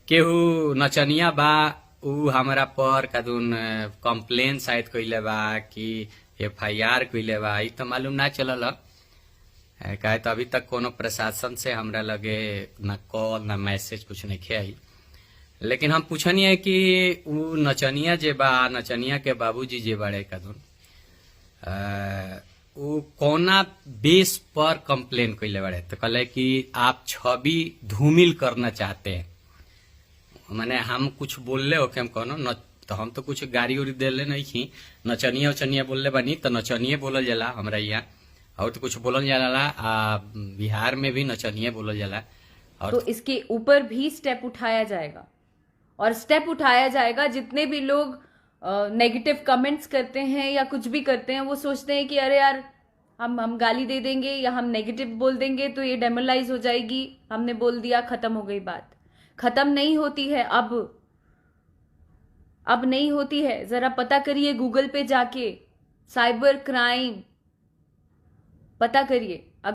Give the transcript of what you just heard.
केहू नचनिया बा, उ हमरा पर कदून कंप्लेन शायद कइले बा कि एफआईआर कइले बा, ई तो मालूम ना चलल ह। काहे तो अभी तक कोनो प्रशासन से हमरा लगे ना कॉल ना मैसेज कुछ नहीं आई। लेकिन हम पूछनी है कि उ नचनिया जे बा, नचनिया के बाबूजी जे बाड़े कदून, उ कौना बेस पर कंप्लेन कइले बाड़े। तो कहले कि आप छवि धूमिल करना चाहते हैं। माने हम कुछ बोलले होके, हम कहनो न तो हम तो कुछ गारी उरी देले नहीं थी। नचनिया उचनिया बोलले बानी तो नचनिए बोलल जाला हमरा यहाँ, और तो कुछ बोलल जाला। आ बिहार में भी नचनिए बोलल जाला और तो इसके ऊपर भी स्टेप उठाया जाएगा और स्टेप उठाया जाएगा। जितने भी लोग नेगेटिव कमेंट्स करते हैं या कुछ भी करते हैं, वो सोचते हैं कि अरे यार, हम गाली दे देंगे या हम नेगेटिव बोल देंगे तो ये डेमोलाइज हो जाएगी, हमने बोल दिया, खत्म हो गई बात। खत्म नहीं होती है। अब नहीं होती है। जरा पता करिए, गूगल पे जाके साइबर क्राइम पता करिए।